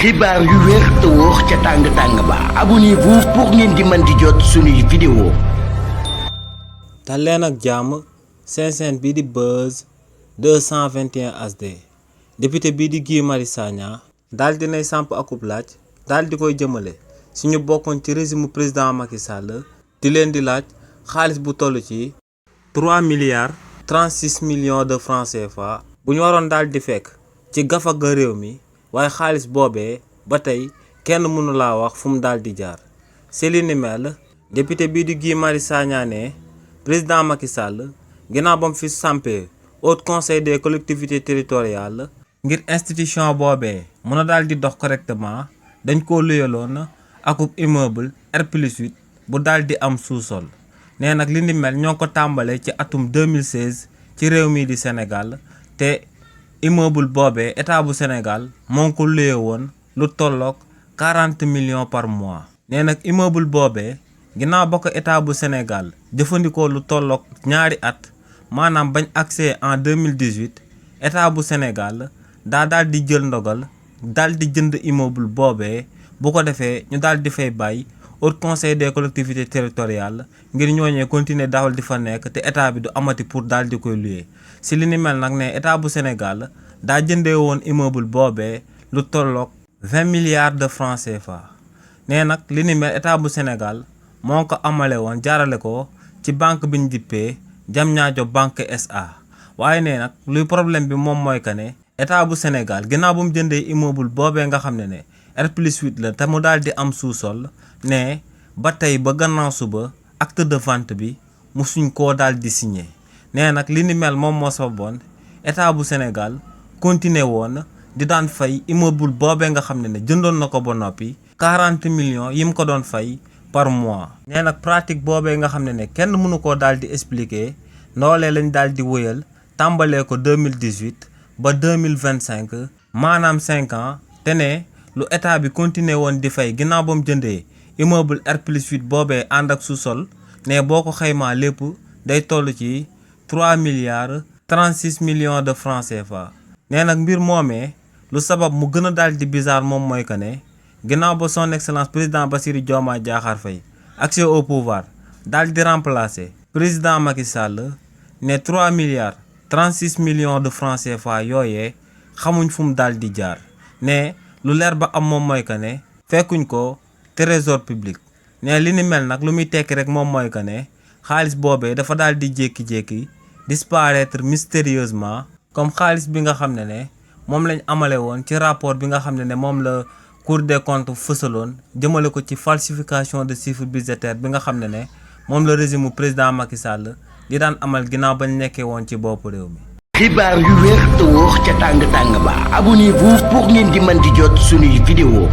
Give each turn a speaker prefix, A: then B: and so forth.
A: xibaar yu wér te wóor ca tàng ba abonnez-vous pour ngeen di mën di jot suñuy vidéo.
B: dal leen ak jàmm seen chaîne bii di Buzz 221 HD député bii di Guy Marius Sagna daal dinay samp akub laaj daal di koy jëmale si ñu bokkoon ci régime président Macky Sall di leen di laaj xaalis bu toll ci 3 milliards 36 millions de francs CFA bu ñu waroon daal di fekk ci gafaga réew mi. waaye xaalis boobee ba tey kenn mënu laa wax fu mu daal di jaar si li ni mel député bii di Guy Marius Sagna ne président Macky Sall ginnaaw ba mu fi sampee haut conseil des collectivités territoriales ngir institution boobee mën a daal di dox correctement dañ koo luyaloon akub immeuble R+8 bu daal di am sous-sol nee nag li ni mel ñoo ko tàmbalee ci atum 2016 ci réew mii di Sénégal te immeuble boobee état bu Sénégal moo ngi ko luye woon lu tolloog 40 millions par mois. nee nag immeuble boobee ginnaaw ba ko état bu Sénégal jëfandikoo lu tolloog ñaari at maanaam bañ accès en 2018 état bu Sénégal daal di jël ndogal daal di jënd immeuble boobee bu ko defee ñu daal di fay bàyyi haut conseil des collectivités territoriales ngir ñooñee continuer daawal di fa nekk te état bi du amati pour daal di koy luye. si li ni mel nag ne état bu Sénégal daa jëndee woon immeuble boobee lu tolloog 20 milliards de francs CFA nee nag li ni mel état bu Sénégal moo ko amale woon jaarale ko ci banque bi ñu dippee Diamniadio Banque SA waaye nee nag luy problème bi moom mooy que ne état bu Sénégal ginnaaw bu mu jëndee immeuble boobee nga xam ne R+8 la te mu daal di am sous-sol ne ba tey ba gannaaw suba acte de vente bi musuñ koo daal di signé. nee nag li ni mel moom moo sababoon état bu Sénégal continuer woon di daan fay immeuble boobee nga xam ne jëndoon na ko ba noppi 40 millions yi mu ko doon fay par mois. nee nag pratique boobee nga xam ne kenn mënu koo daal di expliquer ndoolee lañ daal di wëyal tàmbalee ko 2018 ba 2025 maanaam 5 ans te ne lu état bi continuer woon di fay ginnaaw ba mu jëndee immeuble R+8 boobee ànd ak sous-sol ne boo ko xaymaa lépp day toll ci 3 milliards 36 millions de francs CFA. nee nag mbir moomee lu sabab mu gën a daal di bizarre moom mooy que ne ginnaaw ba son excellence président Bassirou Diomaye Diakhar Faye accès au pouvoir daal di remplacer président Macky Sall ne 3 milliards 36 millions de francs CFA yooyee xamuñ fu mu daal di jaar ne lu leer ba am moom mooy que ne fekkuñ ko trésor public. ne li ni mel nag lu muy tekki rek moom mooy que ne xaalis boobee dafa daal di jékki-jékki disparaître mystérieusement comme xaalis bi nga xam ne moom lañ amale woon ci rapport bi nga xam ne moom la Cour des comptes fësaloon jëmale ko ci falsification de chiffre budgétaire bi nga xam ne moom la régime président Macky Sall di daan amal ginnaaw bañ nekkee woon ci bopp réew mi.
A: xibaar yu wér te wóor ca tàng ba abonnez-vous pour ngeen di mën di jot suñuy vidéo.